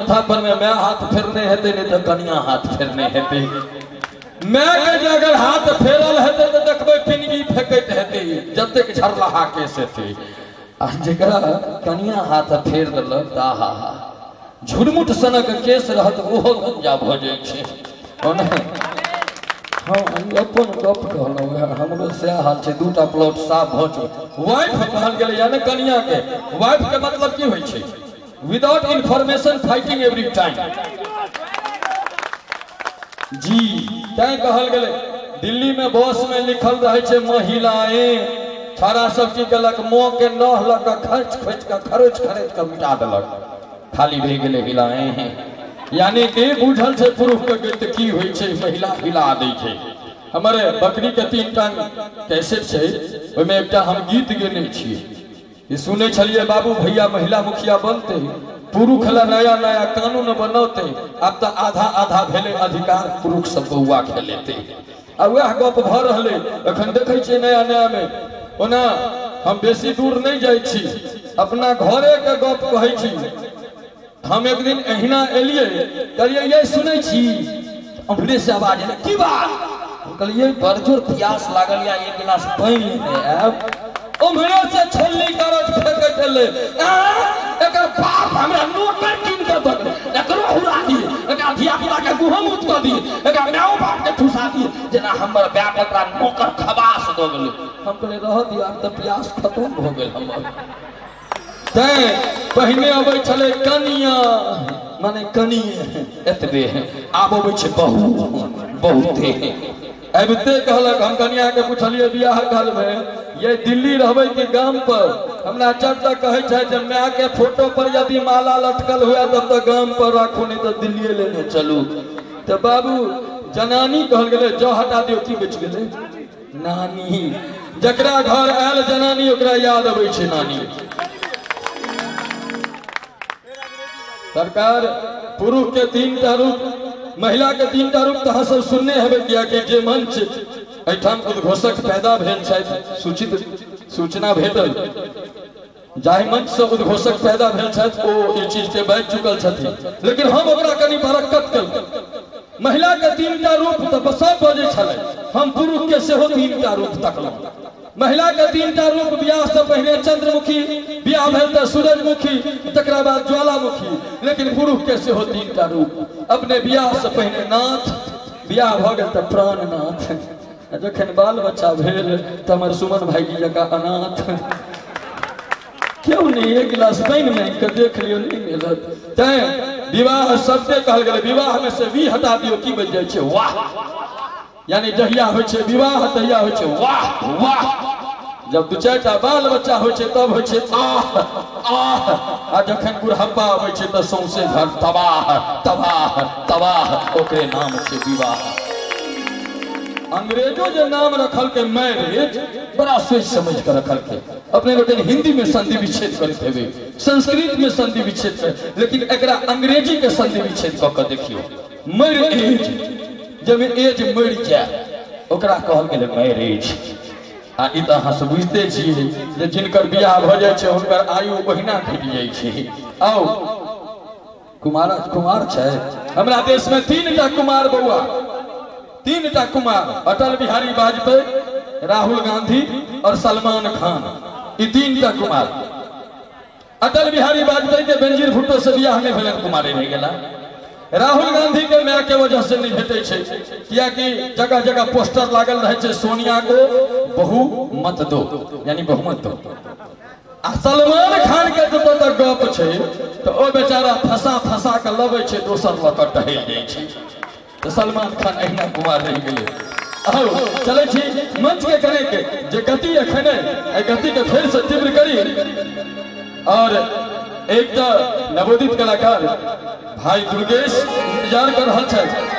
माथा पर में मैं हाथ फेरने हेतै नहीं तो कनिया हाथ फेरने हेतै। मैं के जे अगर हाथ फेरल हेतै तो देखबै पिनगी फेकैत हेतै जतेक झरलाहा केस हेतै। आ जकरा कनिया हाथ फेर देलक तऽ आहा हा झुरमुट सनक केस रहत ओहो गंजा भऽ जाइ छै। ओना हाँ अपन गप कहलहुँ, हमरो सएह हाल छै। दूटा प्लॉट साफ भऽ चुकल। वाइफ कहल गेलै या ने कनिया के, वाइफ के मतलब की होइ छै? Without information fighting every time. जी तैं कहल गेलै दिल्ली में बस में लिखल रहे छै महिलाएं, छाड़ा सब की केलक मोह के नह लऽ कऽ खर्च खोच कऽ खरोच खरोच कऽ मिटा देलक, खाली रहि गेलै हिलाएं। यानी कि बुझल छै पुरुष के गति की होइ छै, महिला हिला दै छै। हमर बकरी के 3 टा कैसेट छै, ओहिमे एकटा हम गीत गेने छियै। ई सुनै छलियै बाबू भैया महिला मुखिया बनते, पुरुष ला नया नया कानून बनौते, आब तऽ आधा आधा भेलै अधिकार, पुरुष सब बौआ खेलेते। आ वएह गप भऽ रहलै एखन देखै छियै नया नया में। ओना हम बेसी दूर नहि जाइ छी, अपना घरे के गप कहै छी। हम एक दिन एहिना एलियै, कहलियै ये सुनै छी, उम्हरे से आवाज एलै की बात? हम कहलियै बड़ जोर प्यास लागल या एक गिलास पानि लेने आयब। उम्हरे से छोलनी करत फेकैत एलै, एकर बाप हमरा नोकर कीन कऽ दऽ गेलै, एकरो हुरा दिए, एकरा धिया पुता के गुहम उत कऽ दिए, एकरा माओ बाप के ठुसा दिए, जेना हमर बाप एकरा नोकर खबास दऽ गेलै। हम कहलियै रह दियौ, आब तऽ प्यास खत्म भऽ गेल हमर। तैं पहिने अबै छलै कनिया माने कनिये एतबे, आब अबै छै बहु बहुते। अबिते कहलक, हम कनिया के पुछलियै बियाह काल में ये दिल्ली रहबै कि गाम पर? हमरा चट तक कहै छै जे my के फोटो पर यदि माला लटकल हुए तब तऽ गाम पर राखू, नहीं तऽ दिल्लीए लेने चलू। तऽ बाबू जनानी कहल गेलै जौ हटा दियौ, की बचि गेलै? नानी। जकरा घर आयल जनानी ओकरा याद अबै छै नानी। सरकार पुरुष के 3 टा रूप, महिला के 3 टा रूप तऽ अहाँ सब सुनने हेबै, कियाकि जे मंच एहिठाम उद्घोषक पैदा भेल छथि, सूचित सूचना भेटल, जाहि मंच से उद्घोषक पैदा भेल छथि ओ ई चीज के बाजि चुकल छथिन। लेकिन हम ओकरा कनि बरक्कत केलहुँ। महिला के 3 टा रूप तऽ सब बजै छलै, हम पुरुष के सेहो 3 टा रूप तकलहुँ। महिला के 3 टा रूप, बियाह से पहिने चंद्रमुखी, बियाह भेल तऽ सूरजमुखी, तकरा बाद ज्वालामुखी। लेकिन पुरुष के सेहो 3 टा रूप, अपने बियाह से पहिने नाथ, बियाह भऽ गेल तऽ प्राणनाथ, आ जखन बाल बच्चा भेल तऽ हमर सुमन भाईजी जकाँ अनाथ। क्यों नहीं एक गिलास पानि मांगि कऽ देख लियौ, नहीं मिलत। तैं विवाह शब्दे कहल गेलै, विवाह में से we हटा दियौ की बचि जाइ छै? वाह। यानी जहिया होइ छै विवाह तहिया होइ छै वाह वाह। जब 2-4 टा बाल बच्चा होइ छै तब होइ छै आह आह, आ जखन बुढ़ापा अबै छै तऽ सौंसे घर तबाह तबाह तबाह, ओकरे नाम छै विवाह। अंग्रेजो जे नाम रखलकै मैरिज, बड़ा सोचि समझ कऽ रखलकै। अपने लोकनि हिंदी में संधि विच्छेद करैत हेबै, संस्कृत में संधि विच्छेद कर, लेकिन एकरा अंग्रेजी के संधि विच्छेद कऽ कऽ देखियौ। मैरिज, जब एज मरि जाय ओकरा कहल गेलै मैरिज। आ ई तऽ अहाँ सब बुझिते छियै जे जिनकर बियाह भऽ जाइ छै हुनकर आयु ओहिना घटि जाइ छै। आउ कुमार कुमार छै हमरा देश में 3 टा कुमार बौआ, 3 टा कुमार, अटल बिहारी वाजपेयी, राहुल गांधी और सलमान खान, ई 3 टा कुमार। अटल बिहारी वाजपेयी के बेनजीर भुट्टो से बियाह नहीं भेलनि, कुमारे रहि गेला। राहुल गांधी के my के वजह से नहीं भेटै छै, कियाकि जगह जगह पोस्टर लागल रहै छै सोनिया को बहु मत दो, यानी बहुमत दो। आ सलमान खान के जतऽ तक गप छै तऽ ओ बेचारा फंसा फंसा के लबै छै, दोसर लऽ कऽ टहलि जाइ छै। तऽ सलमान खान अहिना कुमार रहि गेलै। आउ चलै छी मंच के कने के जे गति एखन एहि गति के फेर से तीव्र करी। और एक तऽ नवोदित कलाकार भाई दुर्गेश इंतजार कर रहल छथि,